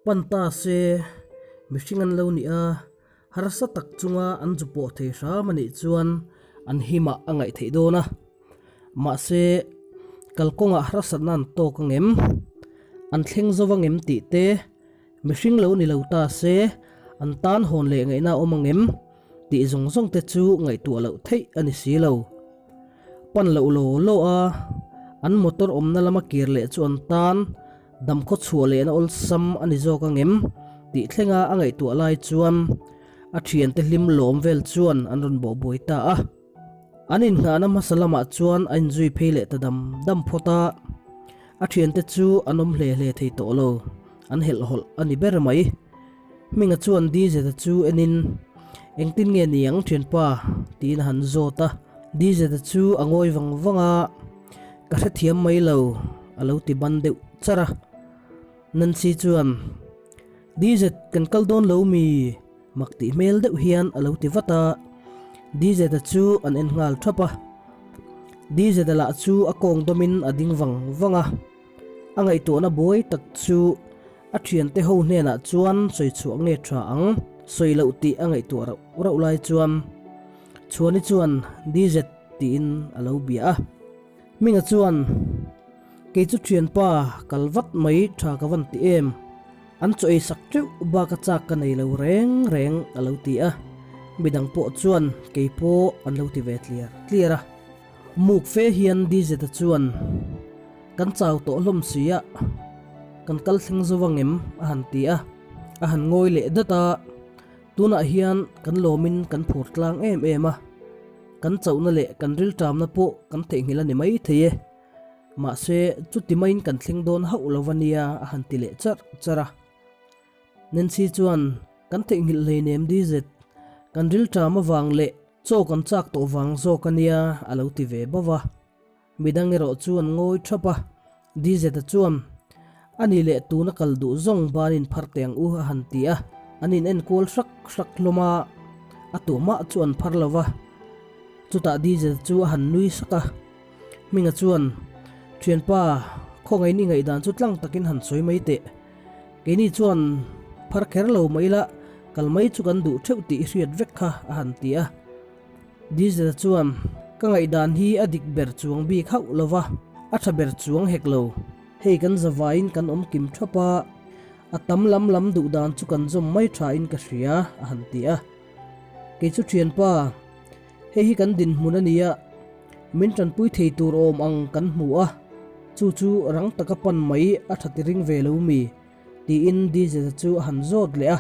Pan ta se, mihring an lo nih a, harsa tak chunga an zu pawh thei hram a nih chuan an himah a ngaih theih dawn a. Mahse, kalkawngah harsatna an tawk angem? An thleng zo angem tih te, mihring lo ni lo ta se, an tan hawn leh ngaihna a awm angem? Tih zawng zawng te chu ngaihtuah loh theih a ni si lo. Pan loh law law a, an motor awmna lama kir leh chu an tan damkhaw chhuah lehna awlsam a ni zawk angem tih thlenga a ngaihtuah lai chuan a thiante hlim lawm vel chuan an rawn bawhbuai ta a. An inngahna hmasa lamah chuan a inzui phei leh ta dam dam phawt a, a thiante chu an awm hle hle thei tawh lo, an helhhawlh a ni ber mai. Hminga chuan Dizeta chu enin, Engtin nge ni ang thianpa? tiin a han zawt a. Dizeta chu a ngawi vang vang a, Ka hrethiam mai lo, a lo ti ban deuh char a. Nancy chuan, Dizet, kan kal dawn lo mi? Mak tih hmel deuh hian a lo ti vat a, Dizeta chu an en nghal thap a. Dizeta lah chu a kawng dawmin a ding vang vang a, a ngaihtuahna buai tak chu a thiante ho hnenah chuan sawi chhuah nge tha ang sawi loh tih a ngaihtuah rauh rauh lai chuan Chhuani chuan Dizet tiin a lo bia a. Hminga chuan, Kei chu thianpa kal vat mai tha ka van ti em? An chaw ei sak teuh bak a chak ka nei lo reng reng a lo ti a, midang pawh chuan kei pawh an lo ti ve tliar tliar a. Muk fe hian Dizeta chuan, Kan chau tawh hlawm si a, kan kal thleng zo ang em? a han ti a, a han ngawi leh dat a, Tunah hian kan lawmin kan phur tlang em em a, kan chauhna leh kan rilṭamna pawh kan theihnghilh a ni mai thei e. Mahse, chuti maiin kan thleng dawn hauh lo va nia a han ti leh charh charh a. Nancy chuan, Kan theihnghilh hleinem DZ, kan rilṭam avang leh chaw kan chak tawh vang zawk a nia a lo ti ve bauh a. Midang erawh chu an ngawi thap a, DZ-a chuan, A ni leh tuna kal duh zawng banin phar teh ang u a han ti a, an in enkual hrak hrak hlawm a, a tuhmah chu an phar lo va. Chutah DZ-a chu a han nui sak a, Hminga chuan, Thianpa, khawngaih ni ngaihdan chu tlang takin han sawi mai teh. Keini chuan phar kher lo mai ila, kal mai chu kan duh theuh tih i hriat vek kha a han ti a. Diesel chuan, Ka ngaihdan hi a dik ber chuang bik hauh lo va, a tha ber chuang hek lo. Hei kan zavaiin kan awm kim thap a, a tam lam lam duh dan chu kan zawm mai thain ka hria, a han ti a. Kei chu thianpa, hei hi kan dinhmun a nia, min tanpui thei tur awm ang kan hmu a, chu chu rang taka pan mai a tha ti ring ve lo mi? tiin Diesel chu a han zawt leh a.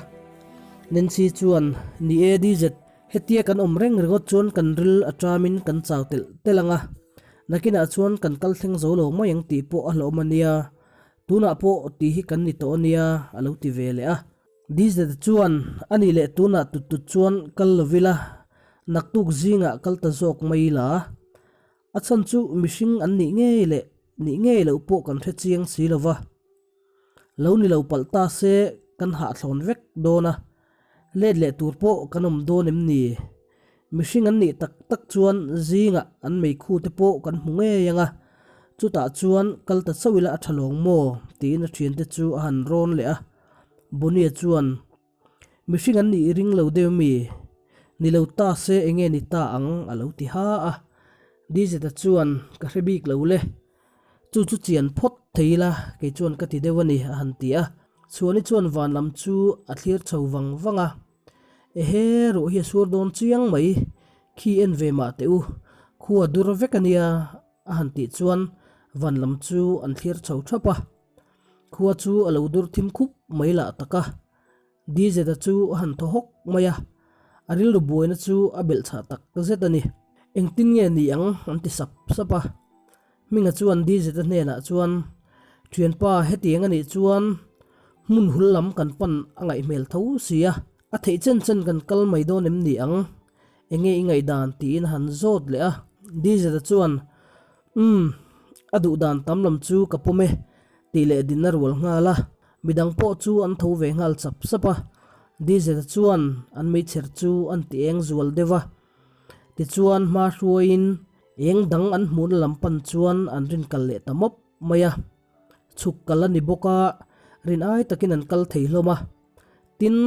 Nancy chuan, Ni e Diesel, Hetia kan awm reng ringawt chuan kan ril a ṭamin kan chau telh telh ang a, nakinah chuan kan kal thleng zo lo mai ang tih pawh a hlauhawm a nia, tunah pawh tih hi kan ni tawh a nia a lo ti ve leh a. Dizet chuan a nih leh tunah tut tut chuan kal lo ila, naktuk zingah kal ta zawk mai ila, a chhan chu mihring an nih ngei leh nih ngei loh pawh kan hre chiang si lo va. Lo ni lo palh ta se kan hahthlawn vek dawn a, let leh tur pawh kan awm dawn em ni? Mihring an nih tak tak chuan zingah an meikhu te pawh kan hmu ngei ang a, chutah chuan kal ta chauh ila a tha lawng maw? tiin a thiante chu a han rawn leh a. Bonnie chuan, Mihring an nih ring lo deuh mi? Ni lo ta se enge ni ta ang? a lo ti ha a. Dizeta chuan, Ka hre bik lo le. Chu chu chian phawt thei ila kei chuan ka ti deuh a ni a han ti a. Chhuani chuan van lam chu a thlir chho vang vang a. Ehe, ruah hi a sur dawn chiang mai, khi en ve mah teh u, khua dur vek a nia a han tih chuan van lam chu an thlir chho thap a. Khua chu a lo dur thim khup mai lah tak a. Dizeta chu a han thaw hawk mai a, a rilru buaina chu a belh chhah tak zet a ni. Engtin nge ni ang? an ti sap sap a. Hminga chuan Dizeta hnenah chuan, Thianpa, hetiang a nih chuan hmun hul lam kan pan a ngaih hmel tho si a, a theih chen chen kan kal mai dawn em ni ang? Enge i ngaihdan? tiin a han zawt leh a. Dizeta chuan, Umm, a duh dan tam lam chu ka pawm e, tih leh din a rual nghal a. Midang pawh chu an tho ve nghal chap chap a, Diesel chuan an meichher chu an ti eng zual deuh a. Tichuan hma hruaiin eng dang an hmuhna lam pan chuan an rin kal leh ta mawp mai a. Chhuk kal a ni bawk a, Rin ai takin an kal thei hlawm a. Tin,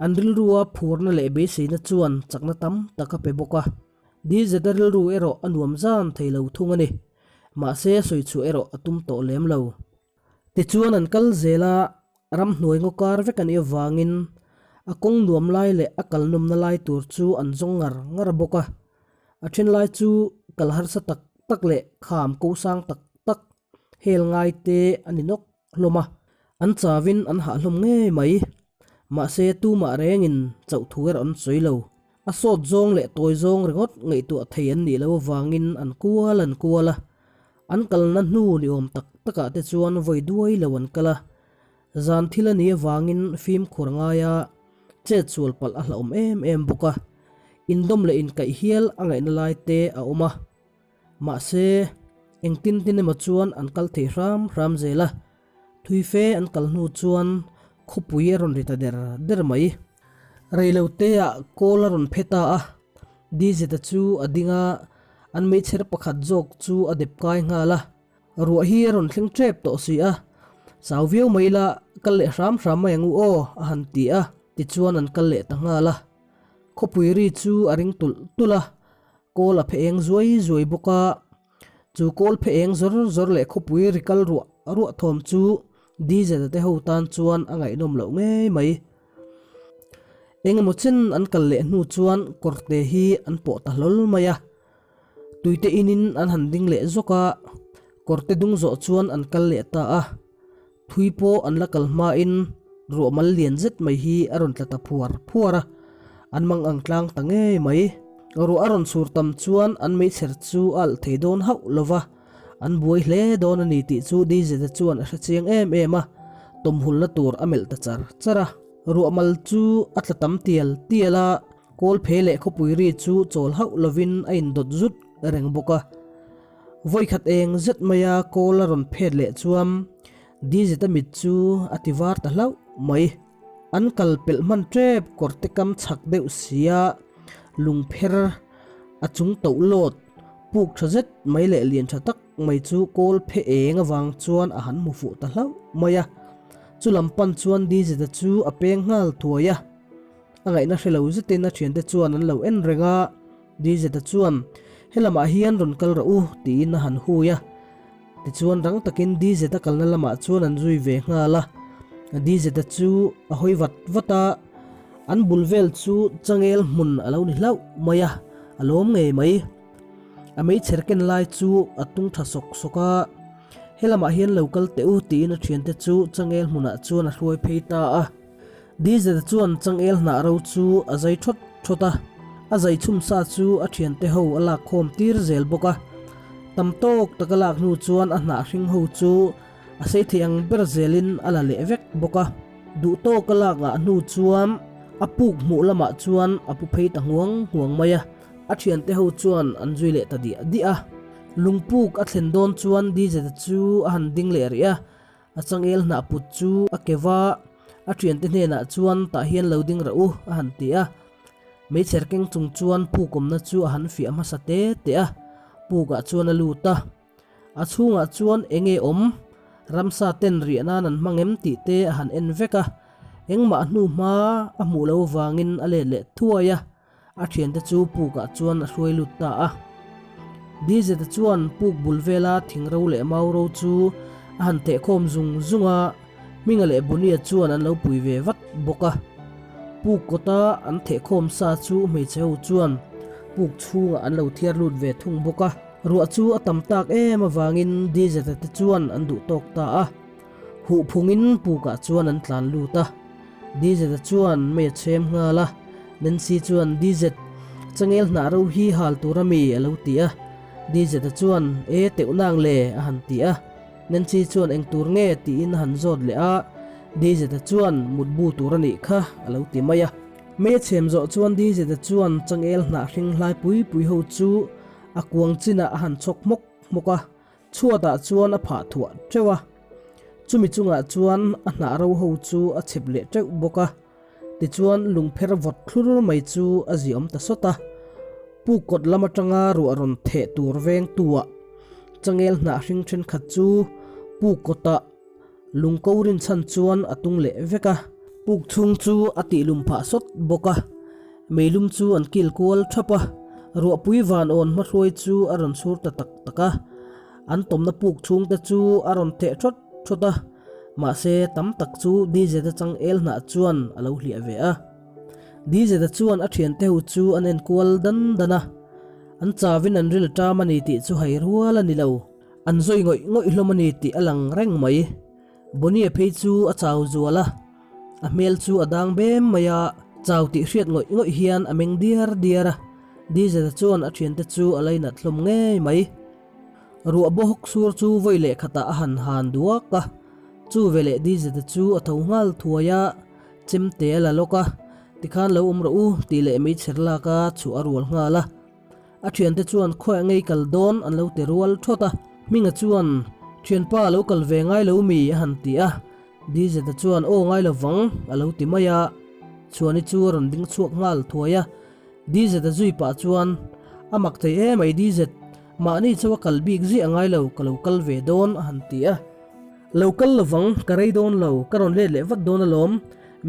an rilrua phurna leh beiseina chuan chakna tam tak a pe bawk a. Dizeta rilru erawh a nuam zan thei lo thung a ni. Mahse, sawi chhuah erawh a tum tawh lem lo. Tichuan an kal zel a, ramhnuai ngaw kar vek a nih avangin a kawng nuam lai leh a kal nawmna lai tur chu an zawng ngar ngar bawk a. A then lai chu kal harsa tak tak leh kham ko sang tak tak hel ngai te a ni nawk hlawm a, an chauin an hah hlawm ngei mai. Mahse tumah rengin chauh thu erawh an sawi lo. A sawt zawng leh tawi zawng ringawt ngaihtuah thei an nih loh avangin an kual an kual a, An kalna hnu ni awm tak takah te chuan vawi duai lo an kal a, zan thil a nih avangin fimkhur ngaia chet sual palh a hlauhawm em em bawk a, indawm leh inkaih hial a ngaihna lai te a awm a. Mahse, engtin tin emaw chuan an kal thei hram hram zel a, thui fe an kal hnu chuan khawpui a rawn ri ta der der mai. Reiloteah kawl a rawn phe ta a, Dizeta chu a ding a, an meichher pakhat zawk chu a dep kai nghal a, ruah hi a rawn thleng tep tawh si a, chau viau mai ila kal leh hram hram mai ang u aw a han ti a, tichuan an kal leh ta nghal a. Khawpui ri chu a ring tulh tulh a, kawl a phe eng zuai zuai bawk a, chu kawl phe eng zawr zawr leh khawpui ri kal ruah ruah thawm chu Dizeta te ho tan chuan a ngaihnawm loh ngei mai. Engemaw chen an kal leh hnu chuan kawrte hi an pawh ta hlawl mai a, tuite inin an han ding leh zawk a, kawrte dung zawh chuan an kal leh ta a, thui pawh an la kal hmain ruah mal lian zet mai hi a rawn tla ta phuar phuar a, an mang ang tlang ta ngei mai. Ruah a rawn chhur tam chuan an meichher chu a alh thei dawn hauh lo va. An buai hle dawn a ni tih chu Dizeta chuan a hre chiang em em a, tawmhulna tur a melh ta char char a. Ruahmal chu a tla tam tial tial a, kawlphe leh khawpui ri chu chawl hauh lovin a indawt zut reng bawk a. Vawikhat eng zet maia kawl a rawn phet leh chuan Dizeta mit chu a ti var ta hlauh mai. An kal pelh hman tep kawrte kam chhak deuh sia lungpher a chung toh lawt puk tha zet mai leh lian tha tak mai chu kawl phe eng avang chuan a han hmu fuh ta hlauh mai a. Chu lam pan chuan Dizeta chu a peng nghal thuai a. A ngaihna hre lo zetin a thiante chuan an lo en reng a, Dizeta chuan, Helamah hian rawn kal rawh u, tiin a han hui a. Tichuan rang takin Dizeta kalna lamah chuan an zui ve nghal a, Dizeta chu a hawi vat vat a, an bul vel chu changel hmun a lo ni hlauh mai a, a lawm ngei mai. A meichher ken lai chu a tung tha sawk sawk a, helamah hian lo kal teh u tiin a thiante chu changel hmunah chuan a hruai phei ta a. Dizeta chuan changel hnah ro chu a zai thawt thawt a, a zai chhum sa chu a thiante ho a lak khawm tir zel bawk a. Tam tawk taka lak hnu chuan a hnah hring ho chu a sei thei ang ber zelin a la leh vek bawk a. Duh tawk a lak ngah hnu chuan a puk hmuh lamah chuan a pu phei ta huang huang mai a, a thiante ho chuan an zui leh ta diah diah a. Lungpuk a thlen dawn chuan Dizeta chu a han ding leh rih a, A changel hnah put chu a ke va, a thiante hnenah chuan tah hian lo ding rah u a han ti a. Meichher keng chung chuan puk awmna chu a han fiah hmasa te te a, pukah chuan a lut a. A chhungah chuan eng nge awm, ramsa ten riah nan an hmang em tih te a han en vek a, engmah hnu hma a hmuh lo vangin a let leh thuai a. A thiante chu pukah chuan a hruai lut ta a. Dizeta chuan puk bul vela thingro leh mauro chu a han thehkhawm zung zung a, Hminga leh Bunia chuan an lo pui ve vat bawk a. Puk kawta an thehkhawm sa chu hmeichhe ho chuan puk chhungah an lo thiar lut ve thung bawk a. Ruah chu a tam tak em avangin Dizeta te chuan an duh tawk ta a. Huh phungin pukah chuan an tlan lut a. Dizeta chuan mei a chhem nghal a, Nancy chuan Dizet, changel hnah ro hi hal tur a mi a lo ti a. Dizeta chuan E teuh nang le a han ti a. Nancy chuan eng tur nge tiin a han zawt leh a, Dizeta chuan mutbu tur a nih kha a lo ti mai a. Mei a chhem zawh chuan Dizeta chuan changel hnah hring hlai pui pui ho chu a kuang chinah a han chhawk hmawk hmawk a. Chhuatah chuan a phah thuah teuh a, chumi chungah chuan a hnah ro ho chu a chhep leh teuh bawk a, tichuan lungpher vawt thlur mai chu a ziawm ta sawt a. Puk kawt lam atanga ruah rawn theh tur vengtuah changel hnah hring thenkhat chu puk kawtah. Lungko rinchhan chuan a tung leh vek a. Puk chhung chu a tihlum phah sawt bawk a. Meilum chu an kil kual thap a. Ruahpui van awn hmahruai chu a rawn chhur ta tak tak a. An tawmna puk chhung te chu a rawn theh thawt thawt a. Mahse tam tak chu Dizeta changel hnah chuan a lo hliah ve a. Dizeta chuan a thiante ho chu an en kual dan dan a. An chauin an ril ṭam a ni tih chu hai rual a ni lo. An zawi ngawih ngawih hlawm a ni tih a lang reng mai. Bonnie phei chu a chau zual a, a hmel chu a dang bem mai a, chau tih hriat ngawih ngawih hian a meng diar diar a. Dizeta chuan a thiante chu a lainat hlawm ngei mai. Ruah bawhawk sur chu vawi leh khatah a han han duak a, chu veleh Dizeta chu a tho nghal thuai a, chemte a la lawk a, tikhan lo awm rawh u tih leh meichher lak a chhuah a rual nghal a. A thiante chuan khawiah ngei kal dawn an lo ti rual thawt a. Hminga chuan, Thianpa a lo kal ve ngai lo mi? a han ti a. Dizeta chuan, Aw ngai lo vang, a lo ti mai a. Chhuani chu a rawn ding chhuak nghal thuai a. Dizeta zui pah chuan, A mak thei emai Dizet, mahni chauh a kal bik ziah a ngai lo, ka lo kal ve dawn, a han ti a. Lo kal lo vang, ka rei dawn lo, ka rawn let leh vat dawn alawm,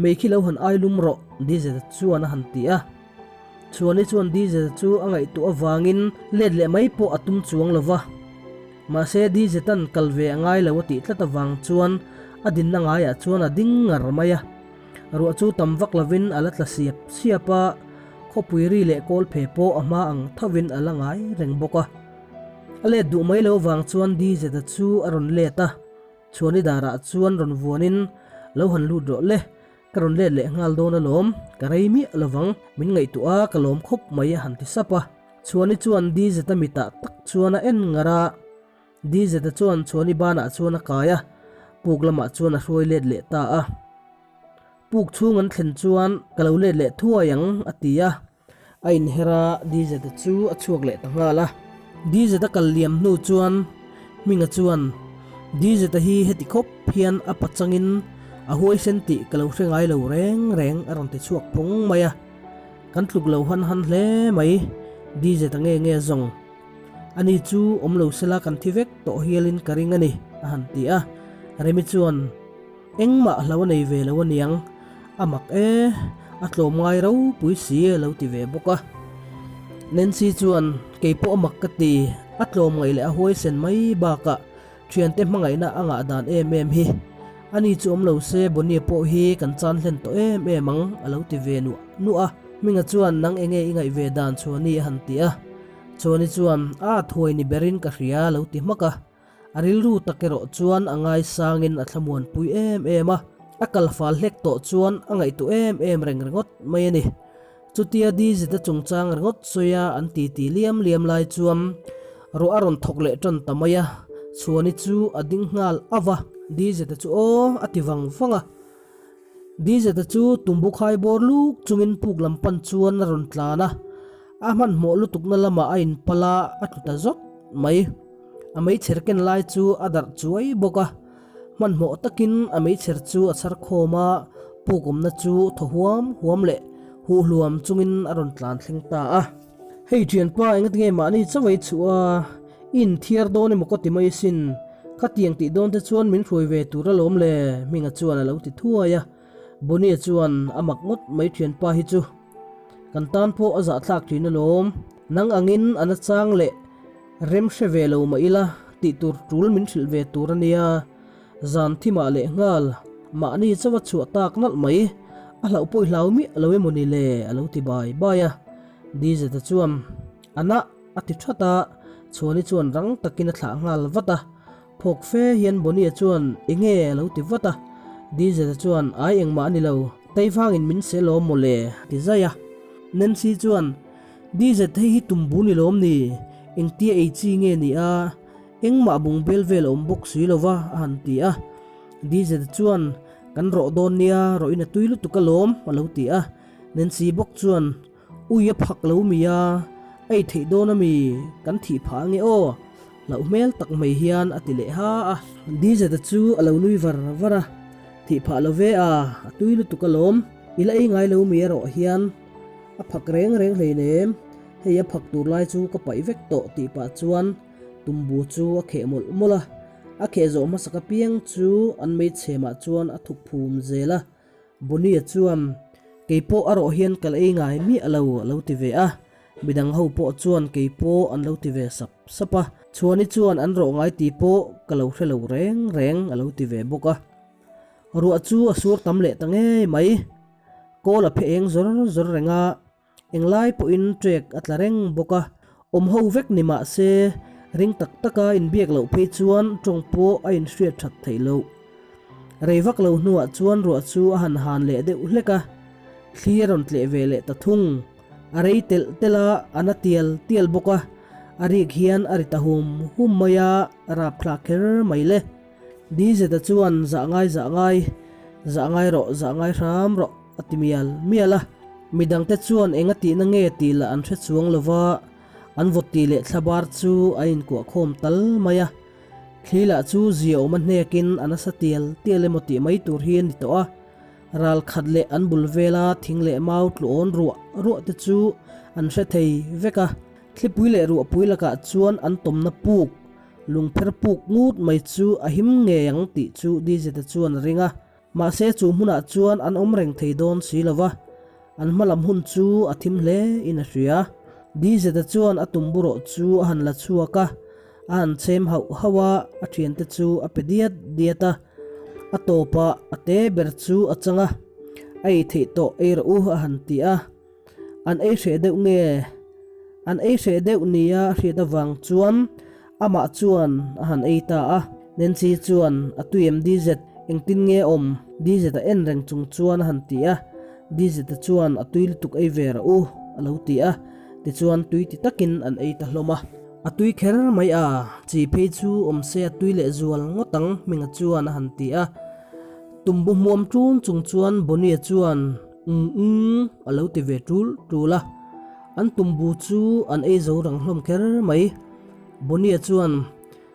mei khi lo han ai lum rawh, Dizeta chuan a han ti a. Chhuani chuan Diesel chu a ngaihtuah avangin let leh mai pawh a tum chuang lo va. Mahse Diesel-a'n kal ve a ngai lo a tih tlat avang chuan a dinna ngaiah chuan a ding ngar mai a. Ruah chu tam vak lovin a la tla siap siap a, khawpui ri leh kawl phe pawh a hma ang thovin a la ngai reng bawk a. A let duh mai lo avang chuan Diesel-a chu a rawn let a, Chhuani darah chuan rawn vuanin, Lo han lut rawh le, Ka rawn let leh nghal dawn alawm, ka rei miah lovang, min ngaihtuah a, ka lawm khawp mai a han ti sap a. Chhuani chuan Dizeta mitah tak chuan a en ngar a, Dizeta chuan Chhuani banah chuan a kai a, puk lamah chuan a hruai let leh ta a. Puk chhung an thlen chuan ka lo let leh thuai ang a ti a. A inher a, Dizeta chu a chhuak leh ta nghal a. Dizeta kal liam hnu chuan Hminga chuan, Dizeta hi heti khawp hian a pachangin a huaisen tih ka lo hre ngai lo reng reng a rawn ti chhuak phawng mai a. Kan tluk lo han han hle mai, Dizeta nge nge zawng. Ani chu awm lo sela kan thi vek tawh hialin ka ring a ni, a han ti a. Remi chuan. Engmah hlo a nei ve lo aniang, a mak e, a tlawm ngai ropui si a lo ti ve bawk a. Nancy chuan, Kei pawh a mak ka ti, a tlawm ngaih leh a huaisen mai bakah thiante hmangaihna a ngah dan em em hi. Ani chu awm lo se Bonnie pawh hi kan chan hlen tawh em em ang a lo ti ve nuah nuah a. Hminga chuan, Nang enge i ngaih ve dan Chhuani a han ti a. Chhuani chuan, A thuai ni berin ka hria a lo ti hmak a. A rilru tak erawh chuan a ngaisangin a thlamuanpui em em a, a kal fal hlek tawh chuan a ngaihtuah em em reng ringawt mai a ni. Chutia Dizita chungchang ringawt sawia an titi liam liam lai chuan ruah a rawn thawk leh tan ta mai a, Chhuani chu a ding nghal av a. Dizita chu aw a ti vang vang a. Dizeta chu tumbu khai bawr luk chungin puk lam pan chuan a rawn tlan a, a hmanhmawh lutukna lamah a inpal a, a tlu ta zawt mai. A meichher ken lai chu a darh chuai bawk a, hmanhmawh takin a meichher chu a chhar khawm a, puk awmna chu thaw huam huam leh huh hluam chungin a rawn tlan thleng ta a. Hei thianpa engatinge mahni chauh ei chhuh a, i inthiar dawn emaw ka ti mai asin, khatiang tih dawn te chuan min hruai ve tur alawm le Hminga chuan a lo ti thuai a, Bonnie chuan a mak ngawt mai thianpa hi chu kan tan pawh a zahthlak thin alawm, nang angin a na chang leh rem hre ve lo mah ila tih tur tul min hrilh ve tur a nia. Zan thimah leh nghal, mahni chauha chhuah tak nalh mai, a hlauh pawh i hlau miah lo emaw ni le a lo ti bai bai a. Dizeta chuan, A nah a ti that a, Chhuani chuan rang takin a thlah nghal vat a. Phawk fe hian Bonnie chuan, Enge a lo ti vat a. Dizeta chuan, Ai engmah a ni lo, Teivangin min sel awm maw le a ti zai a. Nancy chuan, Dizet hei hi tumbu ni lawm ni, engtia ei chi nge ni a? Engmah bung bel vel a awm bawk si lo va, a han ti a. Dizeta chuan, Kan rawh dawn nia, rawhin a tui lutuk alawm, a lo ti a. Nancy bawk chuan, Ui a phak lo mi a, a ei theih dawn ami, kan thih phah ange aw, hlauh hmel tak mai hian a ti leh ha a. Dizeta chu a lo nui var var a, Thih phah lo ve a, a tui lutuk alawm, i la ei ngai lo mi erawh hian a phak reng reng hleinem, hei a phak tur lai chu ka paih vek tawh tih pah chuan, Tumbu chu a kheh mawlh mawlh a. A kheh zawh hmasak apiang chu an meichhemah chuan a thuk phum zel a. Bonnie-a chuan, Kei pawh a rawh hian ka la ei ngai miah lo, a lo ti ve a. Midang ho pawh chuan kei pawh an lo ti ve sap sap a. Chhuani chuan an rawh ngai tih pawh ka lo hre lo reng reng, a lo ti ve bawk a. Ruah chu a sur tam leh ta ngei mai. Kawl a phe eng zawr zawr reng a. Englai pawhin trek a tla reng bawk a, awm ho vek ni mah se ring tak taka inbiak loh phei chuan tawng pawh a inhriat that theih loh. Rei vak lo hnuah chuan ruah chu a han han leh deuh hlek a, thli a rawn tleh ve leh ta thung. A rei telh telh a, a na tial tial bawk a, a rik hian a ri ta hum hum mai a, a rapthlak kher mai le. Dizeta chuan zah ngai zah ngai, zah ngai rawh, zah ngai hram rawh a ti mial mial a. Midangte chuan eng a tihna nge tih lah an hre chuang lo va, an vawt tih leh thlabar chu a inkuah khawm tal mai a. Thli lah chu zia awm a hnekin a nasa tial tial emaw tih mai tur hi a ni tawh a. Ral khat leh an bul vela thing leh mau tluawn ruah ruah te chu an hre thei vek a. Thlipui leh ruahpui lakah chuan an tawmna puk Lungpher puk ngut mai chu a him ngei ang tih chu Dizeta chuan a ring a. Mahse chu hmunah chuan an awm reng thei dawn si lo va, an hma lam hun chu a thim hle in a hria. Dizeta chuan a tum burawh chu a han la chhuak a, a han chhem hauh hauh a, a thiante chu a pe diat diat a. A tawpah a te ber chu a chang a, a ei theih tawh ei rawh u a han ti a. An ei hreh deuh nge? An ei hreh deuh nia a hriat avang chuan amah chuan a han ei ta a. Nancy chuan a tui em DZ, engtin nge awm? DZ a en reng chung chuan a han ti a. DZ a chuan a tui lutuk ei ve rawh u a lo ti a. Tichuan tui ti takin an ei ta hlawm a. A tui kher mai a, chi phei chu awm se a tui leh zual ngawt ang Hminga chuan a han ti a. Tumbu hmuam ṭun chung chuan Bonnie chuan Umm umm a lo ti ve ṭul ṭul a, an tumbu chu an ei zo rang hlawm kher mai. Bonnie chuan,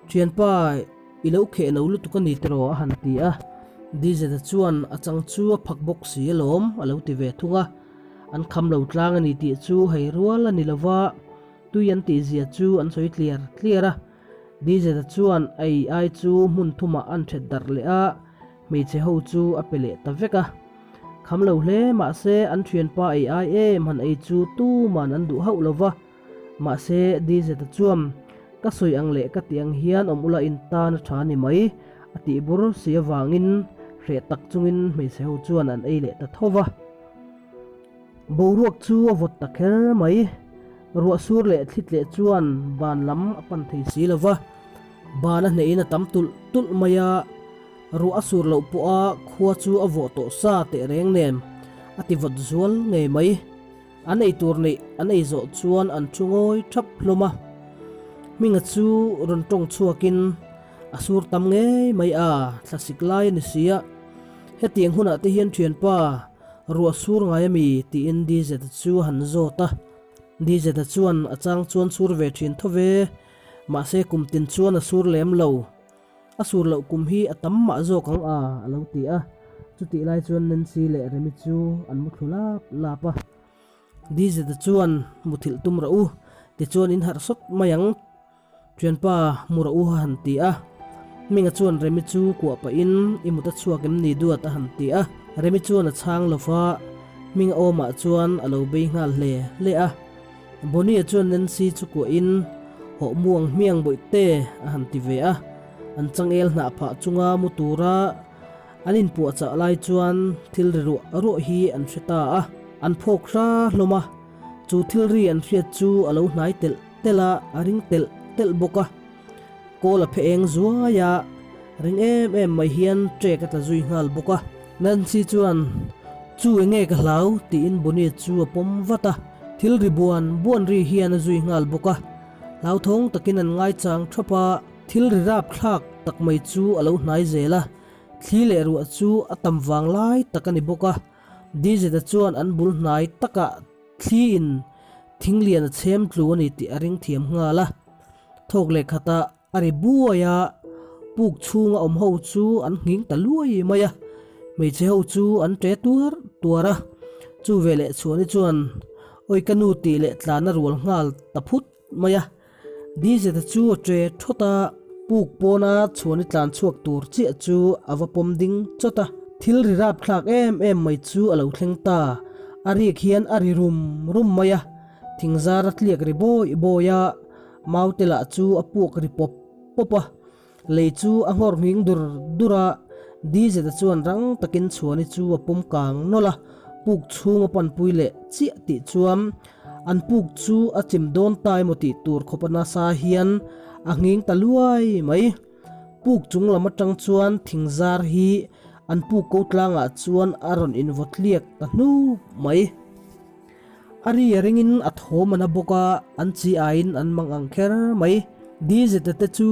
Ṭhianpa, i lo kheh lo lutuk a ni tiraw a han ti a. Dizeta chuan a chang chu a phak bawk si alawm a lo ti ve thung a. An kham lo tlang a ni tih chu hei rual a ni lo va, tui an tihzia chu an sawi tliar tliar a. Dizeta chuan a ei ai chu hmun thumah an ṭhet darh leh a, Hmeichhe ho chu a pe leh ta vek a. Kham lo hle mahse an thianpa ei ai em han ei chu tuman an duh hauh lo va. Mahse Dizeta chuan ka sawi ang leh ka tih ang hian awm ula in tan a tha ni mai a tih bur si avangin hreh tak chungin hmeichhe ho chuan an ei leh ta tho va. Boruak chu a vawt ta kher mai. Ruah sur leh thli tleh chuan ban lam a pan thei si lo va. Ban a hnehin a tam tulh tulh mai a, ruah a sur loh pawha khua chu a vawh tawh sa teh reng nen a ti vawt zual ngei mai. An ei tur neih an ei zawh chuan an thu ngawi thap hlawm a. Hminga chu rawn tawng chhuakin a sur tam ngei mai a, thlasik lai a ni si a. Hetiang hunah te hian thianpa Ruah sur ngai a mi? tiin Dizeta chu a han zawt a. Dizeta chuan a chang chuan sur ve thin tho ve, mahse kum tin chuan a sur lem lo. A sur loh kum hi a tam mah zawk ang a, a lo ti a. Chutih lai chuan Nancy leh Remi chu an mu thlu lap lap a. Dizeta chuan, Muthilh tum rawh u, tichuan in harh sawt mai ang. Thianpa Mura u a han ti a. Hminga chuan Remi chu kuah pahin i mut a chhuak em ni duat a han ti a. Remi chuan a chhang lo va, Hminga awmah chuan a lo bei nghal hle hle a. Bonnie chuan Nancy chu kuahin hawh mu ang hmiang bawihte a han ti ve a. An changel hnah phah chunga mu tura an inpuahchah lai chuan thil ri ruah ruah hi an hre ta a. An phawk hra hlawm a. Chu thil ri an hriat chu a lo hnai telh telh a, a ring telh telh bawk a. Kawl a phe eng zuai a, ring em em mai hian trek a tla zui nghal bawk a. Nancy chuan, Chu enge ka hlau? tiin Bonnie chu a pawm vat a. Thil ri buan buan ri hian a zui nghal bawk a. Hlauthawng takin an ngaichang thap a, thil ri rapthlak tak mai chu a lo hnai zel a. Thli leh ruah chu a tam vang lai tak a ni bawk a. Dizeta chuan an bul hnai takah thliin thing lian a chhem tlu a ni tih a ring thiam nghal a. Thawk leh khatah a ri buai a, puk chhunga awm ho chu an nghing ta luai mai a. Hmeichhe ho chu an ṭe tuar tuar a. Chu veleh Chhuani chuan, Awi ka nu tih leh tlan a rual nghal ta phut mai a. Dizeta chu a ṭe thawt a. Puk pawna chhuani tlan chhuak tur chiah chu a va pawm ding chawt a. Thil ri rapthlak em em mai chu a lo thleng ta. A rik hian a ri rum rum mai a, thingzar a tliak ri bawi bawi a, maute lah chu a puak ri pawp pawp a. Lei chu a nghawr nghing dur dur a, Dizeta chuan rang takin chhuani chu a pawm kang nawlh a, puk chhung a panpui leh chiah tih chuan An puk chu a chim dawn ta emaw tih tur khawp a nasa hian a nghing ta luai mai. Puk chung lam atang chuan thingzar hi an puk ko tlangah chuan a rawn invawt tliak ta hnup mai. A ri a ringin a thawm a na bawk a, an chi aiin an mang ang kher mai. Dizeta te chu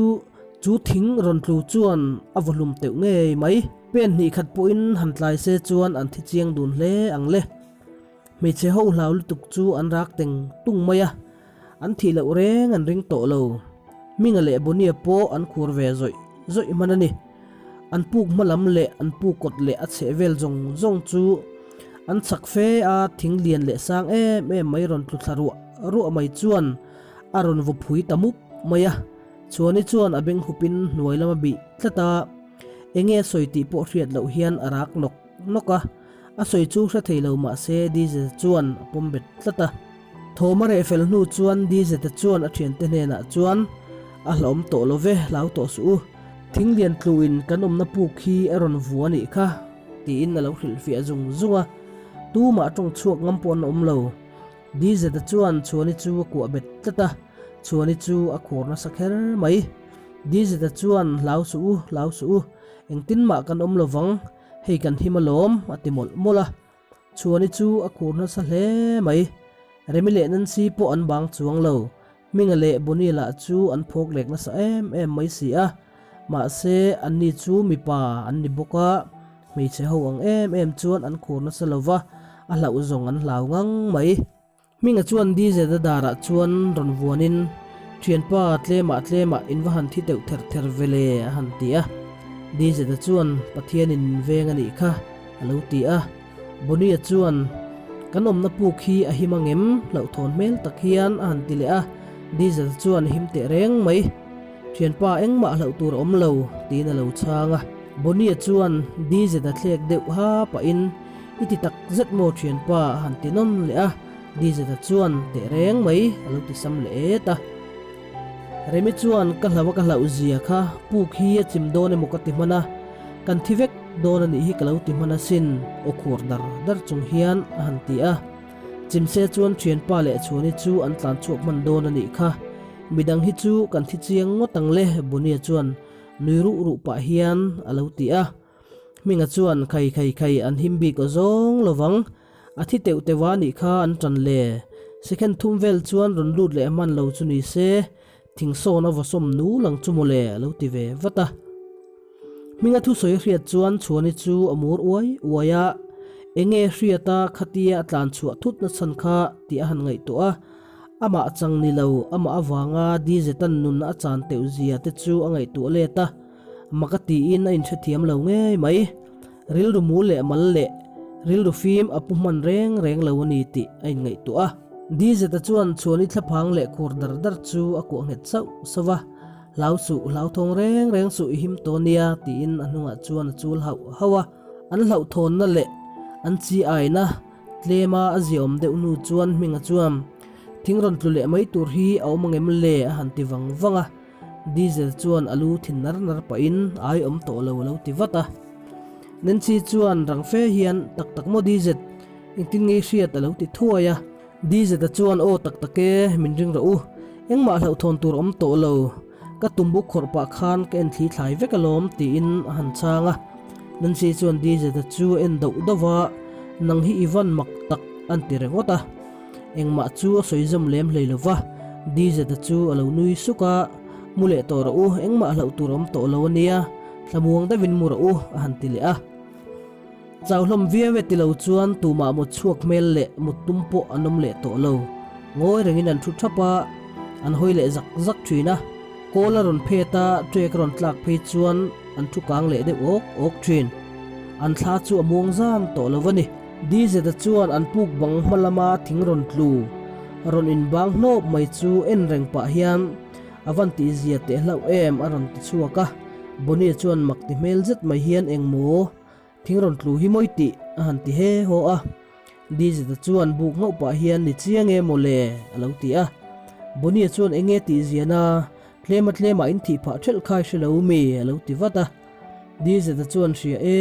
chu thing rawn tlu chuan a vaw hlum teuh ngei mai. Pen hnih khat pawhin han tlai se chuan an thi chiang dun hle ang le. Hmeichhe ho hlau lutuk chu an rak teng tung mai a, an thih loh reng an ring tawh lo. Hminga leh Bonnie pawh an khur ve zawih zawih hman a ni. An puk hma lam leh an puk kawt leh a chheh vel zawng zawng chu an chak fe a, thing lian leh sang em em mai rawn tlu thla ruah ruah mai chuan a rawn vaw phui ta mup mai a. Chuani chuan a beng hupin hnuai lama bih tlat a, enge a sawi tih pawh hriat loh hian a rak nawk nawk a. A sawi chu hre thei lo mah se Dizeta chuan a pawm bet tlat a. Thawm a reh fel hnu chuan Dizeta chuan a thiante hnenah chuan, A hlauhawm tawh lo ve, hlau tawh suh u. Thinglian tluin kan awmna puk hi a rawn vu a nih kha, tiin a lo hrilhfiah zung zung a. Tumah tawng chhuak ngam pawh an awm lo. Dizeta chuan Chhuani chu a kuah bet tlat a, Chhuani chu a khur nasa kher mai. Dizeta chuan, Hlau suh u, hlau suh u, engtin mah kan awm lo vang. Hei kan him alawm, a ti mawlh mawlh a. Chhuani chu a khur nasa hle mai. Remi leh Nancy pawh an bang chuang lo. Hminga leh Bonnie lah chu an phawk lek nasa em em mai si a. Mahse, anni chu mipa an ni bawk a, hmeichhe ho ang em em chuan an khur nasa lo va, a hlauh zawng an hlau ngang mai. Hminga chuan DZ-a darah chuan rawn vuanin, Thianpa, tlemah tlemah in va han thi deuh ther ther ve le, a han ti a. DZ-a chuan, Pathianin min veng a nih kha, a lo ti a. Bonnie-a chuan, Kan awmna puk hi a him angem? Hlauhthawn hmel tak hian a han ti leh a. DZ-a chuan, Him teh reng mai. Thianpa, engmah hlauh tur a awm lo, tiin a lo chhang a. Bonnie-a chuan DZ-a thlek deuh ha pahin, I ti tak zet maw thianpa a han ti nawn leh a, Dizeta chuan teh reng mai a lo ti sam leh et a. Remi chuan ka hlauh a ka hlauh zia kha puk hi a chim dawn emaw ka ti hman a, kan thi vek dawn a nih hi ka lo ti hman asin aw khur dar dar chung hian a han ti a. Chimse chuan thianpa leh Chhuani chu an tlan chhuak hman dawn a nih kha, midang hi chu kan thi chiang ngawt ang le Bunia chuan nui ruh ruh pah hian a lo ti a. Hminga chuan khai khai khai an him bik aw zawng lovang, a thi teuh teuh a nih kha an tan le. Second thum vel chuan rawn lut leh hman lo chu ni se, thingsawn a vaw sawm nu lang chu mawle a lo ti ve vat a. Hminga thusawi a hriat chuan Chhuani chu a mur uai uai a, enge hriat a khatia a tlan chhuah thut na chhan kha tih a han ngaihtuah a, amah chang ni lo, amah avanga Dizetan nun a chan teuh zia te chu a ngaihtuah let a. Mak a tiin a inhrethiam lo ngei mai. Rilru mu leh mal leh rilru fim a pu hman reng reng lo a ni tih a inngaihtuah a. Dizeta chuan Chhuani thlaphang leh khur dar dar chu a kuah nghet sauh sauh a, Hlau suh, hlauthawng reng reng suh i him tawh nia tiin a hnungah chuan a chul hauh hauh a. An hlauhthawnna leh an chi aina tlema a ziaawm deuh hnu chuan Hminga chuan thing rawn tlu leh mai tur hi a awm angem le a han ti vang vang a. Diesel chuan a lu thin nar nar pahin ai awm tawh lo a lo ti vat a. Nancy chuan rang fe hian tak tak maw Diesel, engtin nge i hriat a lo ti thuai a. Diesel-a chuan aw tak tak e, min ring rawh u, engmah hlauhthawn tur awm tawh lo, ka tumbu khawrh pah khan ka en thli thlai vek alawm tiin a han chhang a. Nancy chuan Diesel-a chu a en dauh dauh va, nang hi i van mak tak an ti ringawt a. Engmah chu a sawi zawm lem hlei lo va, Dizeta chu a lo nui suk a, Mu leh tawh rawh u, engmah hlauh tur a awm tawh lo a nia, thlamuang deuhin mu rawh u, a han ti leh a. Chau hlawm viau e ti lo chuan tumah mut chhuak hmel leh mut tum pawh an awm leh tawh lo. Ngawi rengin an thu thap a, an hawi leh zak zak thin a. Kawl a rawn phet a, trek a rawn tlak phei chuan an thu kang leh deuh awk awk thin. An thla chu a muang zan tawh lo a ni. Dizeta chuan an puk bang hma lama thing rawn tlu, rawn inbang hnawp mai chu en reng pah hian A van tih zia teh hlauh em a rawn ti chhuak a. Bonnie chuan mak ti hmel zet mai hian eng maw thing rawn tlu hi mawi tih a han ti he haw a. Dizeta chuan buk nghauh pah hian ni chiang e maw le a lo ti a. Bonnie chuan eng nge tih ziana tlema tlemah in thih phah thelh khai hre lo mi a lo ti vat a. Dizeta chuan hria e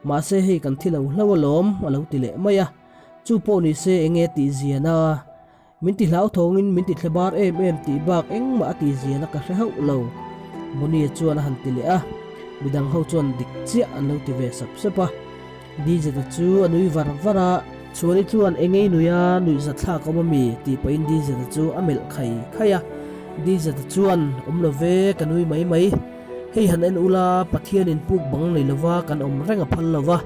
mahse hei kan thi lo hlauh alawm a lo ti leh mai a. Chu pawh ni se eng nge tih ziana Min ti hlauthawngin min ti thlebar em em tih bak engmah a ti zian a ka hre hauh lo. Bonnie chuan a han ti leh a, midang ho chuan dik chiah an lo ti ve sap sap a. Dizeta chu a nui var var a. Chhuani chuan engei nui a nuih za thlak awm ami tih pahin Dizeta chu a melh khai khai a. Dizeta chuan awm lo ve ka nui mai mai. Hei han en ula Pathianin puk bang nei lova kan awm reng a phal lo va,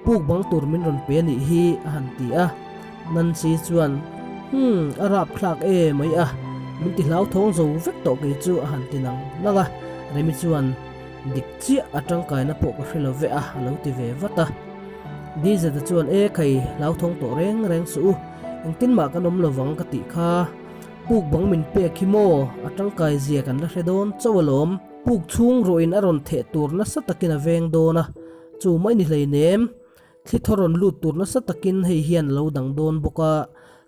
puk bang tur min rawn pe a nih hi a han ti a. Nancy chuan, Humm, a rap thlak e mai a, min ti hlauthawng zo vek tawh kei chu a han ti nang nang a. Remi chuan, Dik chiah a tangkaina pawh ka hre lo ve a, a lo ti ve vat a. Dizeta chuan, E khai, hlauthawng tawh reng reng suh u, engtin mah kan awm lovang ka tih kha. Puk bang min pek hi maw, a tangkai zia kan la hre dawn chauh alawm. Puk chhung ruahin a rawn theh tur nasa takin a veng dawn a, chu mai ni hleinem. Thli thaw rawn lut tur nasa takin hei hian a lo dang dawn bawk a,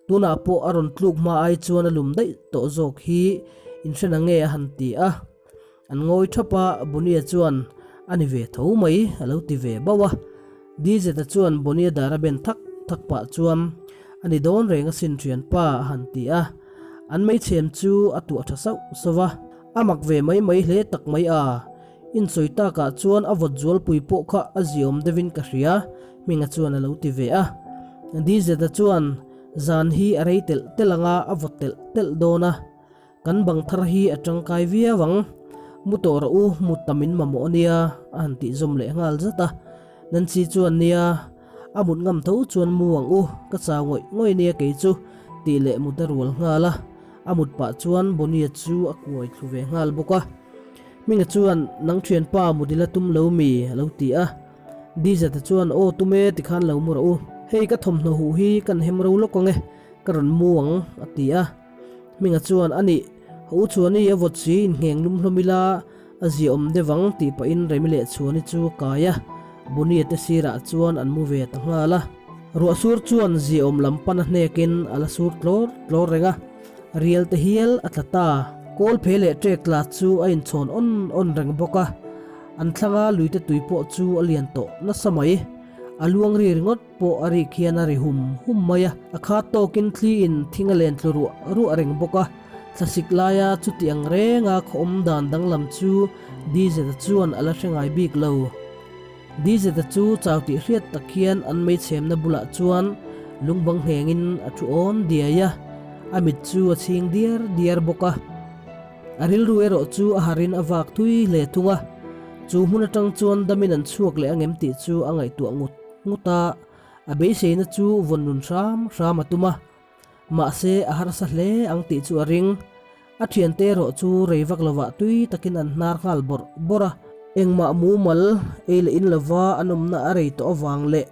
tunah pawh a rawn tluk hma ai chuan a lum daih tawh zawk hi inhrena nge a han ti a. An ngawi thap a, Bonnie chuan a ni ve tho mai a lo ti ve bauh a. Dizeta chuan Bonnie dar a ben thak thak pah chuan a ni dawn reng asin thianpa a han ti a. An meichhem chu a tuah tha sauh sauh a, a mak ve mai mai hle tak mai a. Insawi takah chuan a vawt zualpui pawh kha a ziawm deuhin ka hria, Hminga chuan a lo ti ve a. Dizeta chuan zan hi a rei telh telh anga a vawt telh telh dawn a, kan bang thar hi a tangkai viau ang. Mu tawh rawh u, mut tam in mamawh a nia, a han tih zawm leh nghal zat a. Nancy chuan nia, a mut ngam tho chuan mu ang u, ka chau ngawih ngawih nia kei chu, tih leh mut a rual nghal a. A mut pah chuan Bonnie chu a kuai thlu ve nghal bawk a. Hminga chuan, Nang thianpa mut ila tum lo mi? a lo ti a. Dizeta chuan, Aw tum e, tikhan lo mu rawh u. Hei ka thawmhnaw huh hi kan hem ro lawk ang e, ka rawn mu ang, a ti a. Hminga chuan, A nih, ha u Chhuani a vawt si inngheng lum hlawm ila a ziaawm deuh ang, tih pahin Remi leh Chhuani chu a kai a. Bonnie te sirah chuan an mu ve ta nghal a. Ruahsur chuan ziaawm lam pan a hnekin a la sur tlawr tlawr reng a. Rial te hial a tla ta. Kawlphe leh ṭek tla chu a inchhawn awn awn reng bawk a, an thlanga luite tui pawh chu a lian tawh nasa mai. A luang ri ringawt pawh a rik hian a ri hum hum mai a, a khat tawkin thli in thing a len tlu ruah ruah reng bawk a. Thlasik laia chuti ang renga khaw awm dan danglam chu Dizeta chuan a la hre ngai bik lo. Dizeta chu chau tih hriat tak hian an meichhemna bulah chuan lungbang nghengin a thu awn diai a, a mit chu a chhing diar diar bawk a. A rilru erawh chu a harin a vak thui hle thung a, chu hmun atang chuan damin an chhuak leh angem tih chu a ngaihtuah ngut ngut a, a beiseina chu vawn nun hram hram a tum a. Mahse, a harsa hle ang tih chu a ring. A thiante erawh chu rei vak lovah tui takin an hnar nghal bawrh bawrh a. Engmah mumal ei leh in lova an awmna a rei tawh avang leh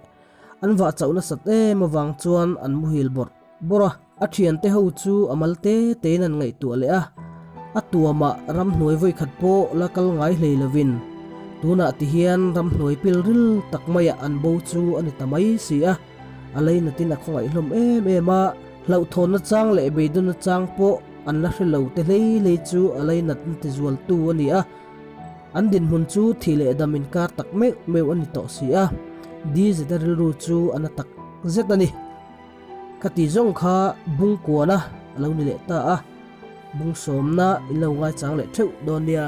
an vah chauh nasat em avang chuan an muhil bawrh bawrh a. A thiante ho chu a mal te tein an ngaihtuah leh a. A tuamah ramhnuai vawikhat pawh la kal ngai hlei lovin tunah tihian ramhnuai pilril tak maiah an bo chu a ni ta mai si a. A lainatin a khawngaih hlawm em em a, hlauhthawnna chang leh beidawnna chang pawh an la hre lo te hlei hlei chu a lainatna ti zualtu a ni a. An dinhmun chu thih leh dam inkar tak meuh meuh a ni tawh si a, Dizeta rilru chu a na tak zet a ni. Ka ti zawng kha bung kuana a lo ni leh ta a, bung sawmna in lo ngaichang leh theuh dawn nia.